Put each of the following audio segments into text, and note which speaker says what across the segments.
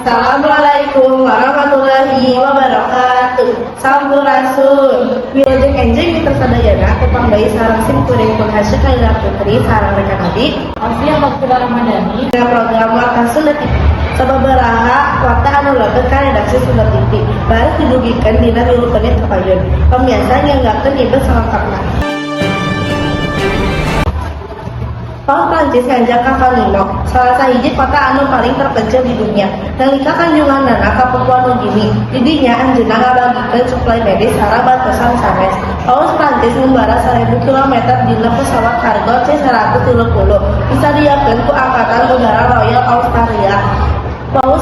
Speaker 1: Assalamualaikum warahmatullahi wabarakatuh. Sampurasun. Wilujeng enjing mitra sadayana, tepang deui sareng sim kuring Pun Hasya Kaila Putri sareng rekan abdi
Speaker 2: Alfiah Bakti Ramadhani.
Speaker 1: Dina program Warta Sunda TV. Sababaraha warta anu lebet ka redaksi Sunda TV baru didugikeun dina 3 menit kapayun. Pamiarsa, nyanggakeun ibet salengkapna. Paus Prancis nganjang ka Vanimo, salah sahiji kota anu paling terpencil di dunia. Nalika kunjunganana ka Papua Nugini, di dinya anjeunna ngabagikeun suplai medis sareng bantosan sanes. Paus Prancis ngumbara 1000 kilometer dina pesawat kargo C-130, disadiakeun ku Angkatan Udara Royal Australia. Paus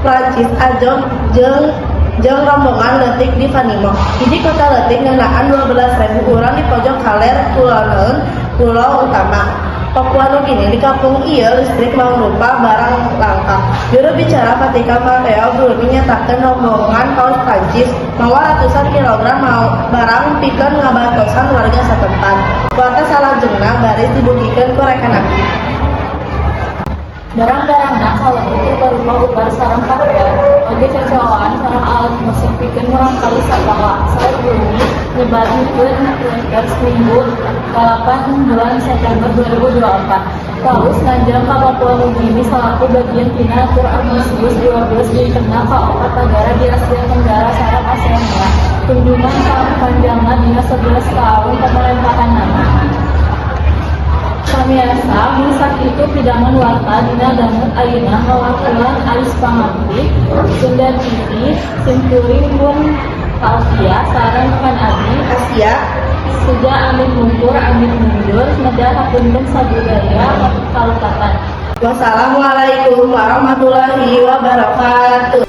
Speaker 1: Prancis ajog jeung jeung rombongan leutik di Vanimo. Hiji kota leutik ngeunaan 12.000 urang di pojok kaler kuloneun pulau utama Papua Nugini. Di kampung ieu listrik mangrupa barang langka. Juru bicara Vatikan Matteo Bruni nyatakeun rombongan Paus Prancis mawa ratusan kilogram barang pikeun ngabantosan warga satempat. Warta salajengna baris didugikeun ku rekan abdi.
Speaker 2: Barang-barangna kalebu barupa ubar sareng pakaian, oge cocoan sareng alat musik pikeun murangkalih sakola. Saur Bruni nyebarkeun Reuters, Minggu 8 bulan September 2024. Paus nganjang ka Papua Nugini salaku bagian tina tur ambisius 12 dintenna ka opat nagara di Asia Tenggara sareng Oseania. Kunjungan kapanjangna dina 11 taun pamarentahanana. Pamiarsa, mung sakitu pidangan warta dina danget ayeuna. Ngawakilan Ais Pangabdi Sunda TV, simkuring Pun Alfia sareng rekan abdi
Speaker 1: Asia.
Speaker 2: Seja amit mungkur, amit mundur, medal hapunten sabudaya kalepatan.
Speaker 1: Wassalamualaikum warahmatullahi wabarakatuh.